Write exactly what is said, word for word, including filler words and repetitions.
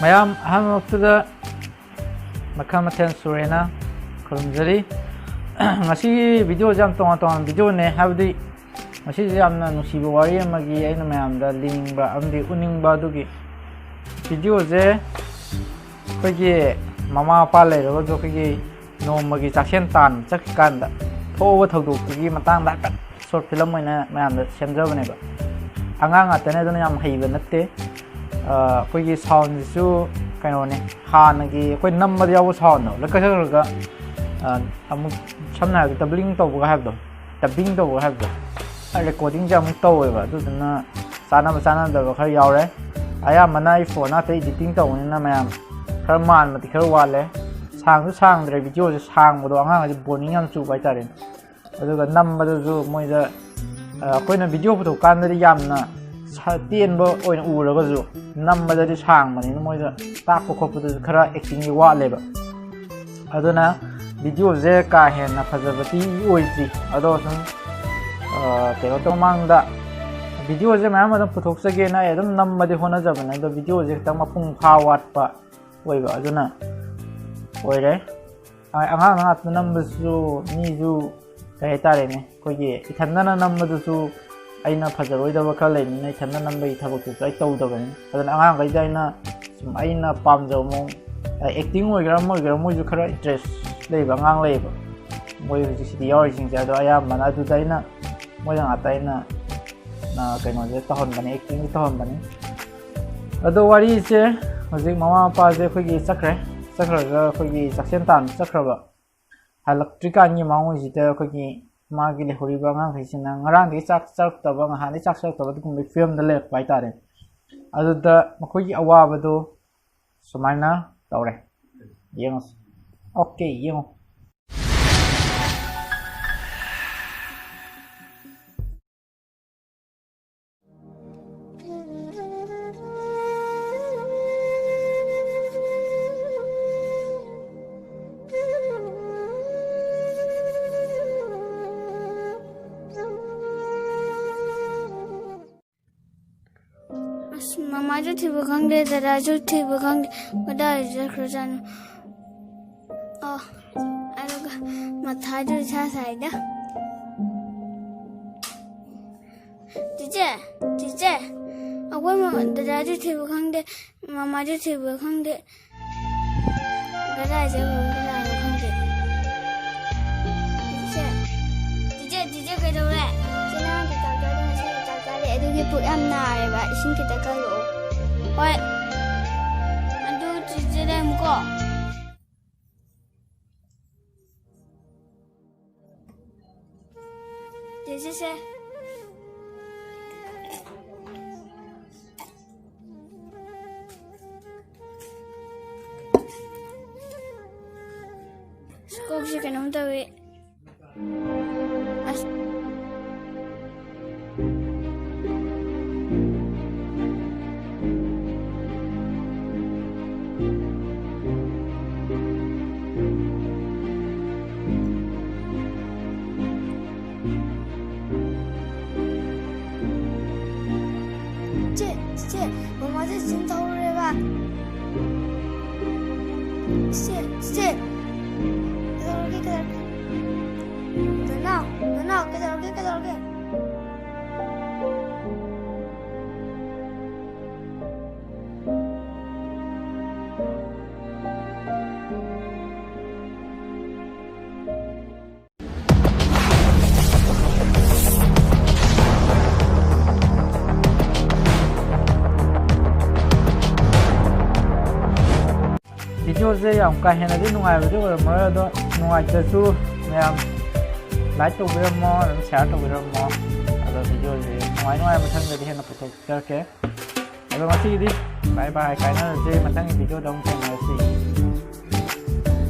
ꯃꯌꯥꯝ ꯑꯍꯥꯟꯕꯃꯛꯇꯗ ꯃꯈꯜ ꯃꯊꯦꯜ ꯁꯨꯔꯦꯅ ꯈꯨꯔꯨꯝꯖꯔꯤ꯫ ꯉꯁꯤꯒꯤ ꯚꯤꯗꯤꯑꯣꯁꯦ ꯌꯥꯝ ꯇꯣꯉꯥꯟ ꯇꯣꯉꯥꯟꯕ ꯚꯤꯗꯤꯑꯣꯅꯦ, ꯍꯥꯏꯕꯗꯤ ꯉꯁꯤꯁꯦ ꯌꯥꯝꯅ ꯅꯨꯡꯁꯤꯕ ꯋꯥꯔꯤ ꯑꯃꯒꯤ ꯑꯩꯅ ꯃꯌꯥꯝꯗ ꯂꯤꯅꯤꯡꯕ ꯑꯃꯗꯤ ꯎꯠꯅꯤꯡꯕ ꯑꯗꯨꯒꯤ ꯚꯤꯗꯤꯑꯣꯁꯦ꯫ ꯑꯩꯈꯣꯏꯒꯤ ꯃꯃꯥ ꯃꯄꯥ ꯂꯩꯔꯒꯁꯨ ꯑꯩꯈꯣꯏꯒꯤ ꯅꯣꯡꯃꯒꯤ ꯆꯥꯛꯁꯦꯟ ꯇꯥꯟꯕ ꯆꯠꯈꯤꯀꯥꯟꯗ ꯊꯣꯛꯑꯕ ꯊꯧꯗꯣꯛꯇꯨꯒꯤ ꯃꯇꯥꯡꯗ ꯍꯥꯏꯐꯦꯠ ꯁꯣꯔꯠ ꯐꯤꯂꯝ ꯑꯣꯏꯅ ꯃꯌꯥꯝꯗ ꯁꯦꯝꯖꯕꯅꯦꯕ꯫ ꯑꯉꯥꯡ ꯉꯥꯛꯇꯅꯦ, ꯑꯗꯨꯅ ꯌꯥꯝ ꯍꯩꯕ ꯅꯠꯇꯦ꯫ ꯑ, ꯑꯩꯈꯣꯏꯒꯤ ꯁꯥꯎꯟꯁꯤꯁꯨ ꯀꯩꯅꯣꯅꯦ, ꯍꯥꯟꯅꯒꯤ ꯑꯩꯈꯣꯏ ꯅꯝꯕꯗ ꯌꯥꯎꯕ ꯁꯥꯎꯟꯗꯣ ꯂꯣꯏ ꯀꯛꯊꯠꯈ꯭ꯔꯒ, ꯑ, ꯑꯃꯨꯛ ꯁꯝꯅ ꯍꯥꯏꯔꯕꯗ ꯗꯕ꯭ꯂꯤꯡ ꯇꯧꯕꯒ ꯍꯥꯏꯕꯗꯣ, ꯗꯕꯤꯡ ꯇꯧꯕꯒ ꯍꯥꯏꯕꯗꯣ, ꯔꯦꯀꯣꯔꯗꯤꯡꯁꯦ ꯑꯃꯨꯛ ꯇꯧꯋꯦꯕ꯫ ꯑꯗꯨꯗꯨꯅ ꯆꯥꯅꯕ ꯆꯥꯅꯗꯕ ꯈꯔ ꯌꯥꯎꯔꯦ꯫ ꯑꯌꯥꯝꯕꯅ ꯑꯩ ꯐꯣꯟ ꯉꯥꯛꯇ ꯏꯗꯤꯇꯤꯡ ꯇꯧꯕꯅꯤꯅ ꯃꯌꯥꯝ ꯈꯔ ꯃꯥꯟꯕꯗꯤ ꯈꯔ ꯋꯥꯠꯂꯦ꯫ ꯁꯥꯡꯁꯨ ꯁꯥꯡꯗ꯭ꯔꯦ, ꯚꯤꯗꯤꯑꯣꯁꯦ ꯁꯥꯡꯕꯗꯣ ꯑꯉꯥꯡꯈꯩꯁꯦ ꯕꯣꯔꯤꯡ ꯌꯥꯝ ꯆꯨꯕ ꯍꯥꯏꯇꯥꯔꯦ꯫ ꯑꯗꯨꯒ ꯅꯝꯕꯗꯁꯨ ꯃꯣꯏꯗ, ꯑ, ꯑꯩꯈꯣꯏꯅ ꯚꯤꯗꯤꯑꯣ ꯄꯨꯊꯣꯛꯀꯥꯟꯗꯗꯤ ꯌꯥꯝꯅ ꯁ-, ꯇꯦꯟꯕ ꯑꯣꯏꯅ ꯎꯔꯒꯁꯨ ꯅꯝꯕꯗꯗꯤ ꯁꯥꯡꯕꯅꯤꯅ ꯃꯣꯏꯗ ꯇꯥꯛꯄ ꯈꯣꯠꯄꯗꯁꯨ ꯈꯔ ꯑꯦꯛꯇꯤꯡꯒꯤ ꯋꯥꯠꯂꯦꯕ꯫ ꯑꯗꯨꯅ ꯚꯤꯗꯤꯑꯣꯁꯦ ꯀꯥ ꯍꯦꯟꯅ ꯐꯖꯕꯗꯤ ꯑꯣꯏꯗ꯭ꯔꯤ꯫ ꯑꯗꯣ ꯁꯨꯝ, ꯑ, ꯀꯩꯅꯣ ꯇꯧ ꯃꯃꯥꯡꯗ ꯚꯤꯗꯤꯑꯣꯁꯦ ꯃꯌꯥꯝ ꯑꯗꯨꯝ ꯄꯨꯊꯣꯛꯆꯒꯦꯅ ꯑꯩ ꯑꯗꯨꯝ ꯅꯝꯕꯗꯤ ꯍꯣꯠꯅꯖꯕꯅꯦ꯫ ꯑꯗꯣ ꯚꯤꯗꯤꯑꯣꯁꯦ ꯈꯤꯇꯪ ꯃꯄꯨꯡ ꯐꯥ ꯋꯥꯠꯄ ꯑꯣꯏꯕ ꯑꯗꯨꯅ ꯑꯣꯏꯔꯦ꯫ ꯑ-, ꯑꯉꯥꯡ ꯉꯥꯛꯇ ꯅꯝꯕꯁꯨ ꯃꯤꯁꯨ ꯀꯩ ꯍꯥꯏꯇꯥꯔꯦꯅꯦ, ꯑꯩꯈꯣꯏꯒꯤ ꯏꯊꯟꯗꯅ ꯅꯝꯕꯗꯨꯁꯨ ꯑꯩꯅ ꯐꯖꯔꯣꯏꯗꯕ ꯈꯔ ꯂꯩꯕꯅꯤꯅ ꯏꯊꯟꯗ ꯅꯝꯕꯒꯤ ꯊꯕꯛꯇꯨꯁꯨ ꯑꯩ ꯇꯧꯗꯕꯅꯤ꯫ ꯑꯗꯨꯅ ꯑꯉꯥꯡꯈꯩꯗ ꯑꯩꯅ ꯁꯨꯝ ꯑꯩꯅ ꯄꯥꯝꯖꯕ ꯃꯑꯣꯡ, ꯑꯦꯛꯇꯤꯡ ꯑꯣꯏꯒꯦꯔꯥ ꯑꯃ ꯑꯣꯏꯒꯦꯔꯥ, ꯃꯣꯏꯁꯨ ꯈꯔ ꯏꯟꯇꯔꯦꯁ ꯂꯩꯕ ꯑꯉꯥꯡ ꯂꯩꯌꯦꯕ, ꯃꯣꯏ ꯍꯧꯖꯤꯛ ꯁꯤꯗ ꯌꯥꯎꯔꯤꯁꯤꯡꯁꯦ꯫ ꯑꯗꯣ ꯑꯌꯥꯝꯕꯅ ꯑꯗꯨꯗ ꯑꯩꯅ ꯃꯣꯏꯗ ꯉꯥꯛꯇ ꯑꯩꯅ, ꯑ, ꯀꯩꯅꯣꯁꯦ ꯇꯧꯍꯟꯕꯅꯦ, ꯑꯦꯛꯇꯤꯡꯁꯦ ꯇꯧꯍꯟꯕꯅꯦ꯫ ꯑꯗꯣ ꯋꯥꯔꯤꯁꯦ ꯍꯧꯖꯤꯛ ꯃꯃꯥ ꯃꯄꯥꯁꯦ ꯑꯩꯈꯣꯏꯒꯤ ꯆꯠꯈ꯭ꯔꯦ, ꯆꯠꯈ꯭ꯔꯒ ꯑꯩꯈꯣꯏꯒꯤ ꯆꯥꯛꯁꯦꯟ ꯇꯥꯟꯕ ꯆꯠꯈ꯭ꯔꯕ, ꯍꯜꯂꯛꯇ꯭ꯔꯤꯀꯥꯟꯒꯤ ꯃꯃꯥꯡꯉꯩꯁꯤꯗ ꯑꯩꯈꯣꯏꯒꯤ ꯃꯥꯒꯤ ꯂꯩꯍꯧꯔꯤꯕ ꯑꯉꯥꯡꯈꯩꯁꯤꯅ ꯉꯔꯥꯡꯗꯒꯤ ꯆꯥꯛ ꯆꯥꯔꯛꯇꯕ, ꯅꯍꯥꯟꯗꯒꯤ ꯆꯥꯛ ꯆꯥꯔꯛꯇꯕ ꯑꯗꯨꯒꯨꯝꯕꯒꯤ ꯐꯤꯕꯝꯗ ꯂꯩꯔꯛꯄ ꯍꯥꯏꯇꯥꯔꯦ꯫ ꯑꯗꯨꯗ ꯃꯈꯣꯏꯒꯤ ꯑꯋꯥꯕꯗꯣ ꯁꯨꯃꯥꯏꯅ ꯇꯧꯔꯦ꯫ ꯌꯦꯡꯉꯁꯤ꯫ ꯑꯣꯀꯦ, ꯌꯦꯡꯉꯣ꯫ ꯑꯁ, ꯃꯃꯥ ꯃꯃꯥꯁꯨ ꯊꯤꯕ ꯈꯪꯗꯦ, ꯗꯗꯥꯁꯨ ꯊꯤꯕ ꯈꯪꯗꯦ꯫ ꯀꯗꯥꯏ ꯆꯠꯈ꯭ꯔꯖꯥꯠꯅꯣ? ꯑꯣ, ꯑꯗꯨꯒ ꯃꯊꯥꯁꯨ ꯏꯁꯥ ꯁꯥꯏꯗ꯫ ꯆꯤꯆꯦ, ꯆꯤꯆꯦ, ꯑꯩꯈꯣꯏ ꯃ-, ꯗꯗꯥꯁꯨ ꯊꯤꯕ ꯈꯪꯗꯦ, ꯃꯃꯥꯁꯨ ꯊꯤꯕ ꯈꯪꯗꯦ꯫ ꯀꯗꯥꯏ ꯆꯠꯈ꯭ꯔꯕ ꯖꯥꯠꯅꯣ ꯈꯪꯗꯦ꯫ ꯆꯤꯆꯦ, ꯆꯤꯆꯦ, ꯆꯤꯆꯦ ꯀꯩꯗꯧꯔꯦ? ꯆꯦ ꯅꯪ ꯆꯥꯛ ꯆꯥꯗꯦ, ꯉꯁꯤꯗꯤ ꯆꯥꯛ ꯆꯥꯗꯦ꯫ ꯑꯗꯨꯒꯤ ꯄꯨꯛ ꯌꯥꯝ ꯅꯥꯔꯦꯕ, ꯏꯁꯤꯡ ꯈꯤꯇ ꯀꯜꯂꯛꯑꯣ꯫ ꯍꯣꯏ꯫ ꯑꯗꯨ ꯆꯤꯆꯦ ꯂꯩꯔꯝꯃꯨꯀꯣ꯫ ꯆꯦ, ꯆꯦ, ꯆꯦ꯫ ꯀꯣꯛꯁꯦ ꯀꯩꯅꯣꯝ ꯇꯧꯏ꯫ ꯑꯁ꯫ ꯆꯦ, ꯆꯦ, ꯃꯃꯥꯁꯦ ꯖꯤꯝ ꯇꯧꯔꯨꯔꯦꯕ꯫ ꯆꯦ, ꯆꯦ꯫ ꯀꯩꯗꯧꯔꯒꯦ, ꯀꯩꯗꯧꯔꯒꯦ? ꯅꯅꯥꯎ, ꯅꯅꯥꯎ, ꯀꯩꯗꯧꯔꯒꯦ, ꯀꯩꯗꯧꯔꯒꯦ? ꯚꯤꯗꯤꯑꯣꯁꯦ ꯌꯥꯝ ꯀꯥ ꯍꯦꯟꯅꯗꯤ ꯅꯨꯡꯉꯥꯏꯕꯗꯤ ꯑꯣꯏꯔꯝꯃꯔꯣꯏ, ꯑꯗꯣ ꯅꯨꯡꯉꯥꯏꯇ꯭ꯔꯁꯨ ꯃꯌꯥꯝ like ꯇꯧꯕꯤꯔꯝꯃꯣ, ꯑꯗꯨꯝ share ꯇꯧꯕꯤꯔꯝꯃꯣ꯫ ꯑꯗꯣ ꯚꯤꯗꯤꯑꯣꯁꯦ ꯅꯨꯡꯉꯥꯏ ꯅꯨꯡꯉꯥꯏꯕ ꯃꯊꯪꯗꯗꯤ ꯍꯦꯟꯅ ꯄꯨꯊꯣꯛꯆꯔꯛꯀꯦ꯫ ꯑꯗꯣ ꯉꯁꯤꯒꯤꯗꯤ bye bye, ꯀꯥꯏꯅꯔꯁꯦ, ꯃꯊꯪꯒꯤ ꯚꯤꯗꯤꯑꯣꯗ ꯑꯃꯨꯛ ꯊꯦꯡꯅꯔꯁꯤ꯫